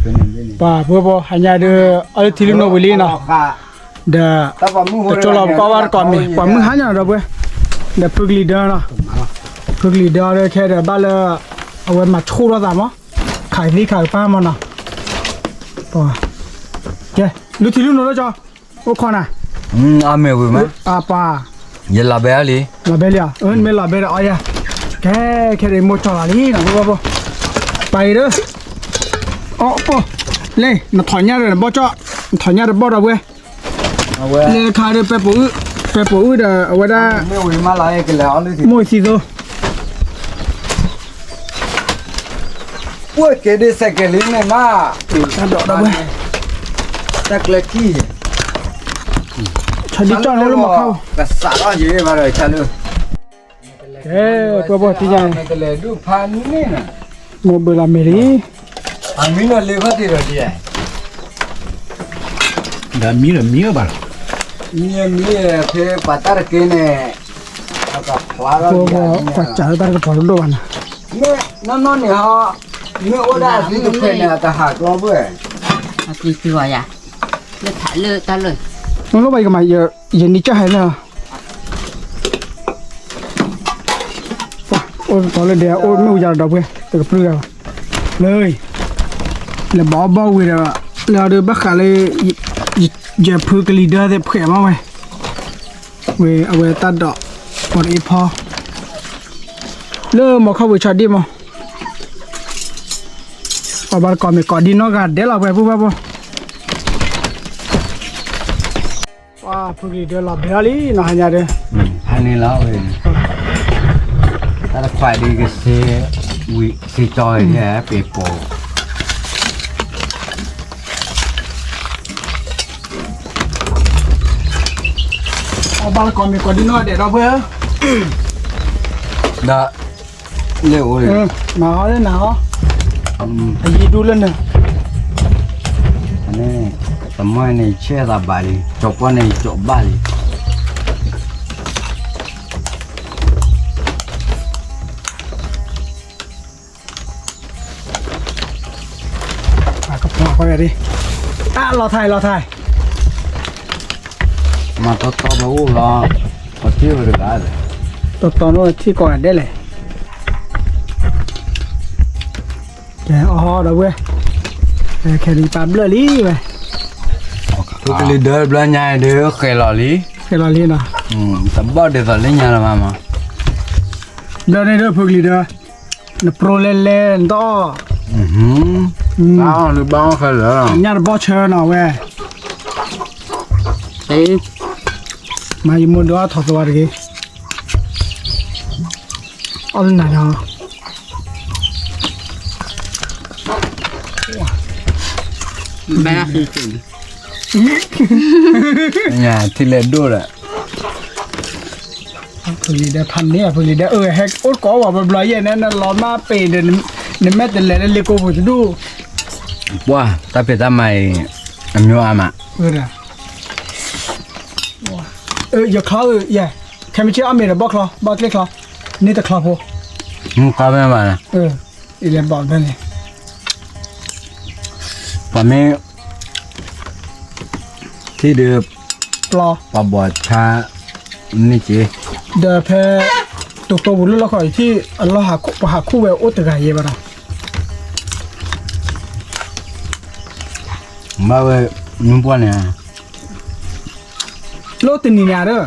ပှၤဖိဖိ ဟါညါဒုး အီၣ်လုၢ်ထံလုၢ်နိဝံၤလံနီၤ, ဒီး တကၠိလီၤပကီၢ်ဘၣ်တကိးမံၤ ပှၤမုၢ်ဟါညါနီၤဒီပုၢ်ဝဲၢ်, ဒီးဖုကလံၤဒၢနီၤ, ဖုကလံၤဒၢဒီးခဲဒီးဘၣ်လၢ အဝဲမၤဆူၣ်ထီၣ်သးမး, ခးသံခးကပၢ်မးနီၤ, ကဲ လုၢ်ထံလုၢ်နိလၢကၠီ အိၣ်ခိးနၤ, အမ့ၢ်ဝံၤမး, အပှၤ, ယလီၤဘဲလံ, လီၤဘဲလံဧါ, မ့ၢ်လီၤဘဲဒီးအီယၤ, ကဲ ခဲဒီးမိၢ်ကၠီလီၤလံနီၤ ဖိဖိဖိ, ပာ်အံၤဒီး, အိၣ် လဲၤ နထီၣ်ညၣ်ဒီးနဘီၣ်ကၠီ, နထီၣ်ညၣ်ဒီးဘီၣ်ဒီပုၢ်ဝဲၢ်, လဲၤတခါဒီး ပဲပိာ်အုၣ်ဒီးအဝဲဒၣ်, မိၢ်သံသိ အိၣ်က့ၤဒ်စဲးကဲးလံန့ၣ်မး, တၢ်ဒိးဒီပုၢ်ဝဲၢ်, တၢ်ကျဲခံ, ဆီဒံၣ်ကၠီန့ၣ်လၢမီၤခီ, ကစးထီၣ်ယံၤဘၣ်ဒီးဆါလၢ, ကဲ ပှၤဘီၣ်ထံညါန့ၣ်, မိၢ်ဘၢလီၤမ့ၢ်လံ, အမံၤနီၤလ့ခီၣ်ထံးဒီးဒ်, ဒီးမံၤဒီးမံၤဘၣ်လီၤ, မံၤမံၤဖဲပှၤတၢ်တက့ၢ်န့ၣ်, ပှၤကွၢ်စးလၢတၢ်တကပီၤဒိၣ်ဒိၣ်ဘၣ်နီၤ, နီၢ်နီၢ်န့ၣ်ဟီ, မ့ၢ်အိၣ်ဒၣ်အသံတဖျၢၣ်န့ၣ် အတဟးကျီဘၣ်, အသံသံဝဲယၤ, လၢထးလၢတၢ်လၢ, မ့ၢ်လီၤဘၣ်ယကမၤ, ယနံၤကၢ်ဟဲလၢ အိၣ်တတီၤလၢဒဲး အိၣ်မ့ၣ်အူယၤဒီးဒီပုၢ်ဝဲၢ် တကပြုၢ်ဂၤဘၣ်, လၢ, လဲၤဘီဘီဝံၤဒီး, လၢအဒုးဘၣ်ဃးလၢ, ယဖုကလံၤဒၢသ့ၣ်ဖှဲးမးဝဲ, ဝဲအဝဲတၢ်ဒိး, ပီၤတအ့ဖီ, လၢမီၤခီၣ်ဝံၤဆီဒံၣ်မး, ပှၤဘၣ်တကိးမ့ၢ်ကိးဒံနီၢ်ဂၤဒဲးလီၤဝဲပုၢ်ဘၣ်ဘီ ပှၤဖုကလံၤဒၢလီၤဘဲအီၤလံနီၤ ဟါညါဒီး, ဟါန့ၣ်လီၤဝဲ, တၢ်တခွးဒ်ကစ့, ဝံၤစ့ကၠီန့ၣ် ပ့ၤပိာ်, အဘၣ်လၢကိးမ့ၢ်ကိးဒ်နီၢ်ဒဲးဒီပုၢ်ဝဲၢ်, ဒီး လဲၤအိၣ်, မၤဟီလၢနၤဟီ, အယံၤဒူလၢနၤ, တမီၢ်န့ၣ်ဆဲးသးဘၣ်လံ ကၠီၤပီၣ်န့ၣ်ကၠီၤဘၣ်လံ. ကဖျါဃီယၤဒ်, တၢ်လီၤထါလီၤထါ, မၤတီတီပအိၣ်လီၤ, ပထံၣ်ဝဲတဂၤ, တီတီနီၢ်ထံၣ်ကိးဂၤဒဲးလဲၣ်, ကဲအီၤဒီပုၢ်ဝဲၢ်, ခဲဒုးပာ်ဘျၢၣ်လံဝဲ, ဖုကလံၤဒၢဘျၢညါဒုးဃဲၤလီၤလံ, ဃဲၤလီၤလံနီၤ, တဘီၣ်ဒ်သိးလၢညါလၢၤဘၣ်မး, ဘျၢန့ၣ်ဒုးဖုကလံၤဒၢ, နပြိလဲၤလဲၤနတအီၣ်, ဘၣ်အီၣ်လၢဘၣ်အီၣ်ခဲလၢာ်, ညၣ်တဘီၣ်ဆၢနီၤဝဲ, မၤယမိၢ်ဒုးအီၣ်ထီၣ်သဝါတဂ့ၤ, အီၣ်လၢနၤဒီး ဘဲ, ထံလဲၤဒိၣ်ဒီး, ဖုလံၤဒၢဖးန့ၢ် ဖုလံၤဒၢ အၢ ဟဲအိၣ်ကိးဝဲဘျီယဲၢ်န့ၣ် နလီၤမၢ်ပ့ၤဒီး နမ့ၢ်တလဲၤလၢလ့ကိပူၤတဒူၣ်, ပှၤတၢ်ဖံးတၢ်မၤအံၤ အမျိုးအါမး, ယချီအၢ ယဲ ခဲမုၢ်ဆ့ၣ်အီၣ်မ့ၤဒီးဘီၣ်ချီ ဘီၣ်ကျ့ချီ, န့ၢ်တချီဖိ, ကါမ့ၢ်ဘၣ်, လဲၤဘီၣ်ဖဲန့ၣ်, ပှၤမ့ၢ် ထံၣ်ဒီး ပျီ ပှၤဘီၣ်ဆါ န့ၢ်က့ၤ, ဒီးဖဲ တိၤတိၤပူၤလၢလီၢ်ခီ ယထံၣ်အလီၢ်ဟးခူၣ် ပှၤဟးခူၣ်ဝဲအိၣ်တဂၤယဲဘၣ်ဒီး ဘၣ်ဝဲ မုၢ်ပှၢ်န့ၣ် လၢတနံၤန့ၣ်ဒီး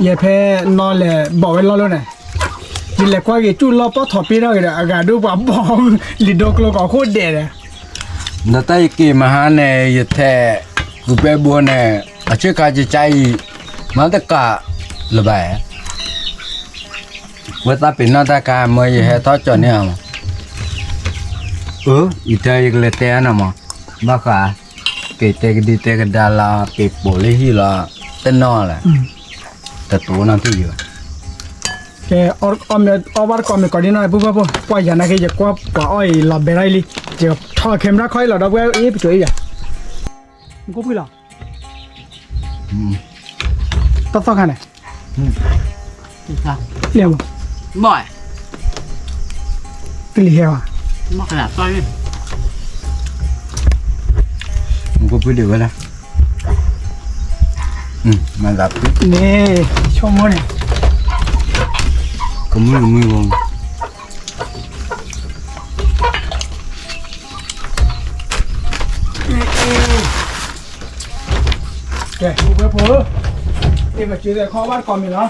ယဲဖဲနီၢ်လဲၤဘီၣ်ဝဲလီၢ်လၢန့ၣ်, ယလဲၤကွၢ်က့ၤကၠူၣ်လီၢ်ပီၣ်ထီၣ်ပ့ထီၣ်က့ၤဒီး အဂၤဒိၣ်ပှၤဘီၣ် လံာ်ဒိကျိကီၢ်ခိၣ်ဒဲးဒီး, ဒီးတၢ်ယက့ၤမဟါန့ၣ် ယထဲး ကူးပဲဘိန့ၣ် အဆ့ၣ်ခါကကါအံၤ မၤတကးလၢၤဘၣ်, ဝဲသးပ့ၤနီၣ်တၢ်ကါမ့ၢ်ယဟဲထီၣ်ကၠီၤန့ၢ်အီၤမး, အၢ ယတဲယကလဲၤတဲအါန့ၣ်မး, ဘၣ်ဃး က့ၤတဲကဒံတဲကဒါလီၤ က့ၤပိာ်လၢဟံၣ်လီၤ တနီၤလဲၣ်, တတိၤနီၢ်ထံၣ်ယၤဘၣ်, ကဲ အီၣ်ဘၣ်တကိးမ့ၢ်ကိးဒံနီၢ် ပုၢ်ဘၣ်ဖိ ပှၤယၤနာ်က့ ယကွၢ်ပှၤအီၣ်အံၤလီၤဘဲထီၣ်အံၤလံ, ယထီၣ် camera ခီအံၤလီၤ ဒီပုၢ်ဝဲၢ် အ့ၣ် ပစိၤအံၤယၤ, မူခိၣ်ဖှံၣ်လီၤ, တၢ်သီၣ်ခါန့ၣ် လၢ, ကလံၤဟဲဘၣ်, ဘၣ်ကလၤသီၣ်န့ၣ်, ဖုဒံးဝဲဒၣ်, မၤသးဖုန့ၣ်, ဆိကမိၣ်န့ၣ်, ကမုၢ်ကမုၢ်ဝဲ, ကဲ ဖိဖိ, အီၣ်ဘၣ်တကိးမ့ၤလီၤ.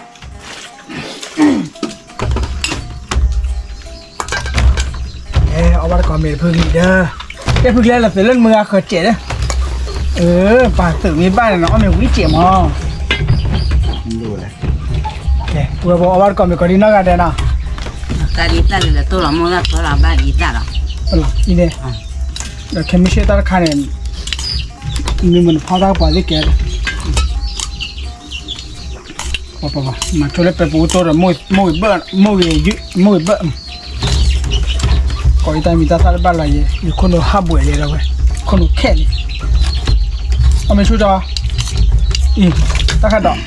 အီၣ်ဘၣ်တကိးမ့ၤဖုဂံၢ်ဒီး, ကဲဖုကျဲလီၤသုးလၢနမုၢ်ဂၤဃၢၤစဲးဒီး, ပာ်သုးမ့ၢ်ဘၣ်န့ၣ်နီၤ အီၣ်မ့ၤဝံၤစဲးမး, ကဲ ဖိဖိအီၣ်ဘၣ်တကိးမ့ၤကိးဒံနီၢ်ဂၤဒဲးနီၤ, တၢ်ဒ်တၢ်လၢလၢတိၢ်လီၤမိၢ်သၣ်ဖၢလီၤဘၣ်ဒ်တၢ်လီၤ, အံၤန့ၣ်, ဒီးခဲမုၢ်ဆ့ၣ်တၢ်တခါန့ၣ်, မ့ၢ်မနုၤဖီတၢ်ကပှၤသ့ၣ်ကဲ ပှၤပှၤပှၤ မၤဆိလၢပဲပူၤတိၢ်ဒီး မိၢ်ဂ့ၤဘၢၣ်, မိၢ်ဂ့ၤဘၢၣ်, ကိးယတၢ်မံၤတၢ်သၣ်တဘၣ်လီၤယဲ, ယခိၣ်နူာ်ဟးဘှဲးလံဒီးဝဲ, ခိၣ်နူာ်ခဲလံ, အီၣ်မ့ၤဆူၣ်တီ, အံၤ, တၢ်ခါဒီး,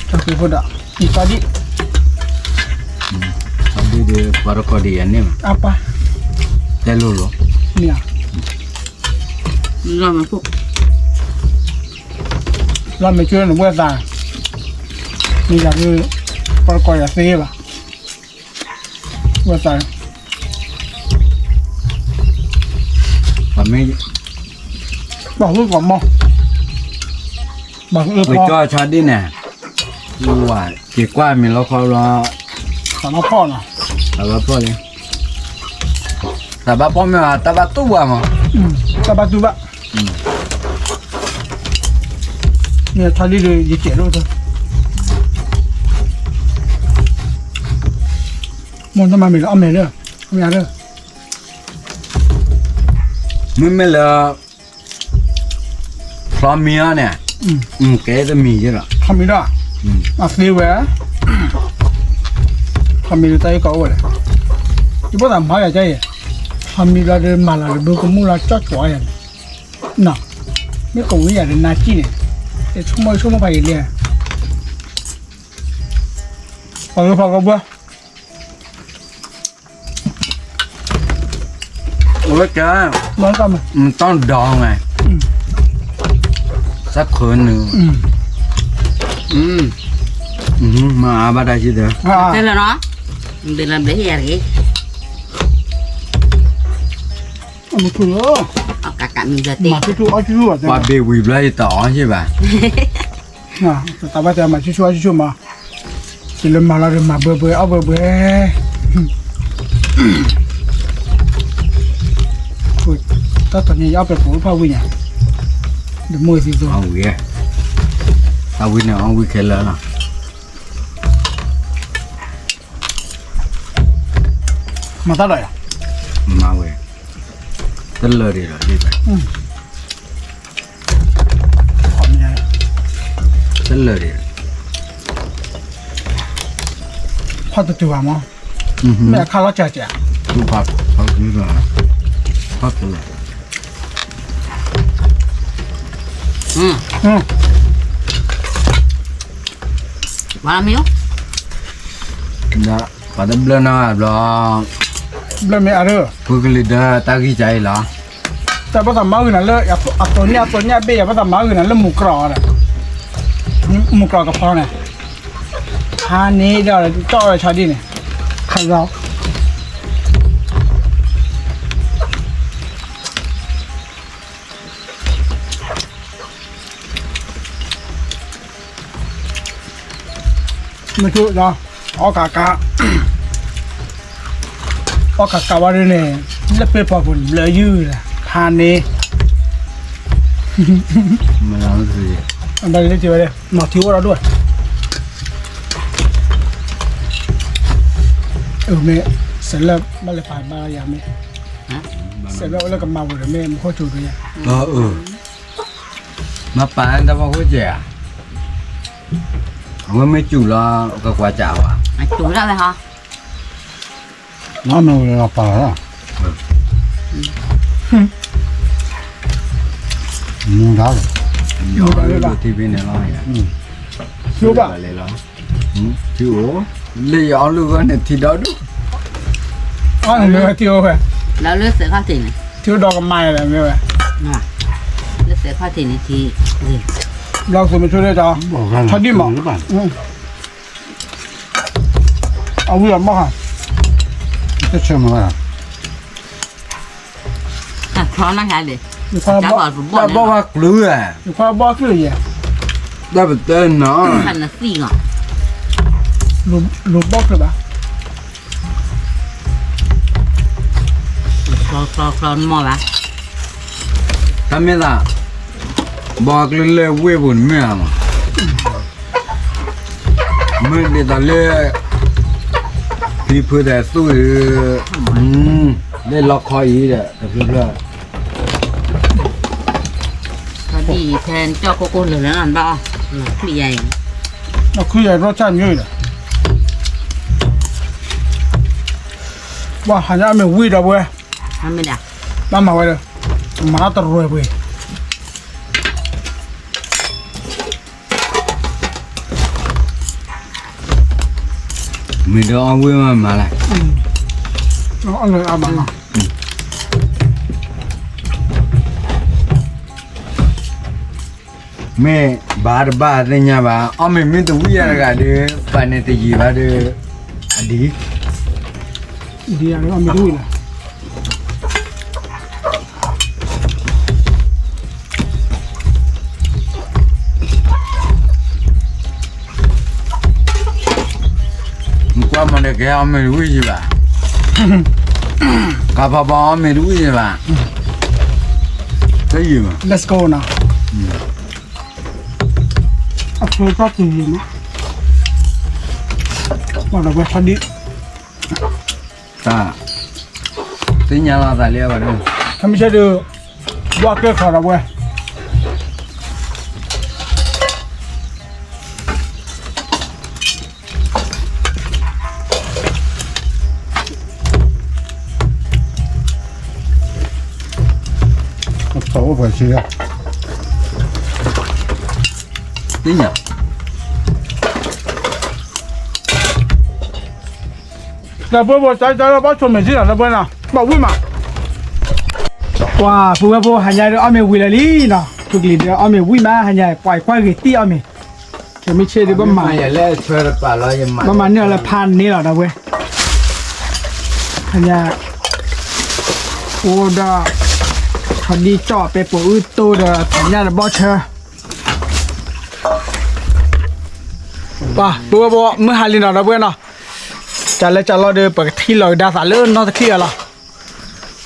ကၠီၤပ့ၤဖိဒီး, အံၤကီဒံၣ်, ကီဒံၣ်ဒီး ပှၤတကိးဒံးယၤန့ၣ်မး, အပၢ်, တဲလိၤလိၤ, မ့ၢ်ဧါ လီၤမ့ၢ်ဖိ, လီၤမ့ၢ်ကၠိနဘှဲသး, မ့ၢ်ယၤဒုး, ပှၤတကိးယၤသ့ဘၣ်, ဘှဲသး, ပှၤမ့ၢ်, ပှၤဟုၣ်ပှၤမီၢ်, ပှၤဟုၣ်ပှၤမီၢ်, ကၠီဆါဒ်န့ၣ်, ဝၤ, က့ၤကွၢ်မ့ၤလီၤခီလီၤ, သးဘၣ်ဖီၣ်နီၤ, သးဘၣ်ဖီၣ်လံ သးဘၣ်ဖီၣ်မ့ၢ်ဘၣ် တၢ်ဘၣ်တူၢ်ဘၣ်မး, တၢ်ဘၣ်တူၢ်ဘၣ်, မ့ၢ်ထီၣ်လံဒီး ယကဲးဒိၣ်, မိၢ်တမၤမ့ၤလၢအီၣ်မ့ၤလၢ, အီၣ်မ့ၤလၢ, မ့မ့ၢ်လၢ ဖျီမံၤအီၤန့ၣ်, ကဲတမံၤယဲလီၤ, ဖျီမံၤဒီး, အသ့ဝဲ, ဖျီမံၤဒီးတၢ်အံၤကီအိၣ်ဝဲလဲၣ်, ယဘၣ်သးမၤယၤကဲအံၤ, ဖျီမံၤဘျီဒီးမၤလီၤဒီးဘုကမူၣ်လီၤကၠီကၠီယၤန့ၣ်, နီၤ, မ့ၢ်ကဝံၤယၤဒီးနၤကံၣ်န့ၣ်, ယဆိကမိၣ်ဆိကမိၣ်ဖးယံာ်လံ, ဖီကဘၢ အဝဲကဲ, မတၢ်ဒီးန့ၣ်, သးခုနုၤ, မၤအါဘၣ်တၢ်ဆံးဒီး, တဲလီၤနီၤ, ဘ့ၣ်လီၤဘျဲၣ်ဟံၣ်ယၤတဂ့ၤ, မၤဆူၣ်ဆူၣ်အီၣ်ဆူၣ်ဆူၣ်ဘၣ်, ပှၤဘ့ၣ်ဝံၤဘျီယတအီၣ်ဆံးဘၣ်, တၢ်ဘၣ်တဲမၤဆူၣ်ဆူၣ်အီၣ်ဆူၣ်ဆူၣ်မး, တုၤလၢမၤလီၤဒီးမၤဘှဲဘှဲအီၣ်ဘှဲဘှဲ, တၢ်တနံၤယအီၣ်ပဲပူၤဖးဝံၣ်ညါ, ဒီးမိၢ်သံသိ, တၢ်ဝံၣ်န့ၣ်အီၣ်ဝံၣ်ခဲလၢာ်လီၤ, မၤတၢ်ဒီးယၤ, မၤဝဲ, တလၢာ်ဒံးလီၤ, တလၢာ်ဒံး, ဖီတတုၤဘၣ်မး, မ့ၢ်အခါလီၤစှၤစှၤ, ဖီတတုၤလီၤ, မ့ၢ်, ပှၤတဘျၢနီတဘျီ, ဘျၢမ့ၢ်အါရၢ, ပူၤကလံၤဒၢတၢ်ဂံၢ်စၢ်အံၤလီၤ, တၢ်ဘၣ်သးမၤဂ့ၤနၤလၢ, အသိးညၣ်အသိးညၣ်ဘ့ၣ်ယၤဘၣ်သးမၤဂ့ၤနၤလၢမူၤကြီဒီး, မူၤကြီကဖီန့ၣ်, ဟါန့ၣ်ဒီးတီၣ်ဝဲဆီဒံၣ်န့ၣ်, ခါလီၤ မ့ၢ်ဆိဒီး, အီၣ်ကးကး, အီၣ်ကးကးဝဲဒ်န့ၣ်, လၢပ့ၤပီၤပူၤဘျၢယုၢ်လၢ, ဟါန့ၣ်, အဘၣ်လၢက့ၤဝဲဒၣ် မၤထံအိၣ်ဒီးဒိၣ်, အမ့ၢ်, စဲးလၢဘၣ်လဲၤပာ်ဘၣ်ယၤမ့ၢ်, စဲးလၢအိၣ်လၢကမၤဝဲဒီးမ့ၢ်မူခိၣ်စူၤဒ်ယၤ, မၤပာ်တၢ်ဖီခိၣ်ကဲဧါ, အဝဲမ့ၢ်စူၤလီၤ, ကကွၢ်စးဝဲ, စူၤဒၣ်ဝဲဟီ, နမ့ၢ်ဝဲလီၤပာ်လီၤ, မူဒါလီၤ, ယိဘၣ်လဲၤလီၤ, ထံအိၣ်, လၢယအီၣ်လုၢ်ဂီၢ်န့ၣ်ထံဒီဒူၣ်, အီၣ်န့ၣ်မ့ၢ်ဝဲထံအိၣ်ဝဲ, လၢလၢသဲးခီၣ်ထံးန့ၣ် ထံဒီးကမၤလဲၣ်မ့ၢ်ဝဲ, လၢသဲခီၣ်ထံးန့ၣ်ထံ, ဘျီကသူမ့ၢ်ဆိဒၣ်တၢ်, ထီဒံၣ်မး, အဝံၤအဘီၣ်ဃာ်, တဆၢမၤ, တၢ်ချီနၢ်ဟါဒံး, တၢ်ဘီၣ်ဃာ်ကျုၤဧါ, တၢ်ဘီၣ်ကျုၤယဲ, တၢ်ပတဲနီၤ, လူၤဘီၣ်ကျုၤဘၣ် ချီချီမီၢ်ဘၣ်, တၢ်မ့ၢ်သး, ဘီၣ်ကျုၤလၢဝ့ၢ်ပူၤန့ၣ်မ့ၢ်ဧါမး, မ့ၢ်ဒ်သိးလၢ ဖံဖုသးသူၣ်အံၤ, လၢလီခီအံၤဒီး တဖျၢၣ်ဖျၢၣ်, ဖဲကၠီၣ်ခိၣ်ကိၣ်လၢာ်လၢနီၢ်ဒီး, နီၢ်ခရံာ်ယၤအံၤ, နီၢ်ခရံာ်ယၤရီၣ်ဆၣ်မၠိအံၤဒီး, ပှၤဟးညါအီၣ်မ့ၤဝံၤဒီးပဝဲ, ဘၣ်မၤဝဲဒီး, မၤတရူၤပှ့ၤ မ့ၢ်ဒီးအီၣ်ဝံၣ်မးမးလဲၣ်, အီၣ်လၢအဘၣ်လီၤ, မ့ၢ်ဘၣ်တဘၣ်သ့ၣ်ညါဘၣ်, အီၣ်မ့ၤမ့ၢ်တဝံၣ်ယၤတဂၤဒီး ပာ်န့ၣ်တယံာ်ဘၣ်ဒီး, အဒံ, ဒ်အီၣ်မ့ၤတဝံၣ်လီၤ နကွၢ်မးဒီးကဟဲအီၣ်မ့ၤတဝံၣ်ယံၤဘၣ်, ကဖးဘီအီၣ်မ့ၤတဝံၣ်ယံၤဘၣ်, တယံၤဘၣ်, Let's go နီၤ, အချ့တၢ်တယံၤနီၤ, ဘၣ်ဒီးဝဲထီၣ်ဒံး, တၢ်, သ့ၣ်ညါလီၤသးလံအဂီၢ်ဒီး, ထမ့ၢ်ဆဲးဒီး, ဘၣ်ကဲထီၣ်ဒီးဝဲ သ့ၣ်ညါ, ဒီပုၢ်ဝဲၢ် တၢ်လၢဘၣ်ဆိၣ်မဲာ်ထံလီၤ ဒီပုၢ်ဝဲၢ်နီၤ ဘၣ်ဝံၣ်မး, ပှၤပုၢ်ဝဲၢ်ဖိဟါညါဒီးအီၣ်မ့ၤဝံၤလၢာ်လံနီၤ, ပကလံၤဒီးအီၣ်မ့ၤဝံၣ်မး ဟါညါ ပှၤကွၢ်ဂ့ၤတံၢ်အီၣ်မ့ၤ, ကမ့ၢ်ဆ့ဒီးဘၣ်မၤ, ဘၣ်မၤန့ၢ်အီၤလၢဖးန့ၣ်လီၤ ဒီပုၢ်ဝဲၢ်, ဟါညါ, အိၣ်ဒီး, ထီၣ်ဒံၣ်ကၠီၣ်ပဲပိာ်အုၣ်တိၢ်ဒီး ထီၣ်ညၣ်ဒီးဘီၣ်ဆၢ ပှၤပုၢ်ဝဲၢ်ဖိ မုၢ်ဟါလံနီၤ ဒီပုၢ်ဝဲၢ်နီၤ, ကလၢကလီဒီး ပကထံၣ်လီၤကဒါသးလၢနီၢ်တထံၣ်အလီၤ,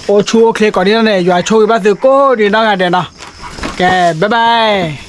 အိၣ်ဆူၣ်အိၣ်ချ့ကိးဒံနီၢ်န့ၣ် ယွၤဆိၣ်ဂ့ၤဘၣ်သုကိးဒံနီၢ်ဂၤဒဲးနီၤ, ကဲ bye bye.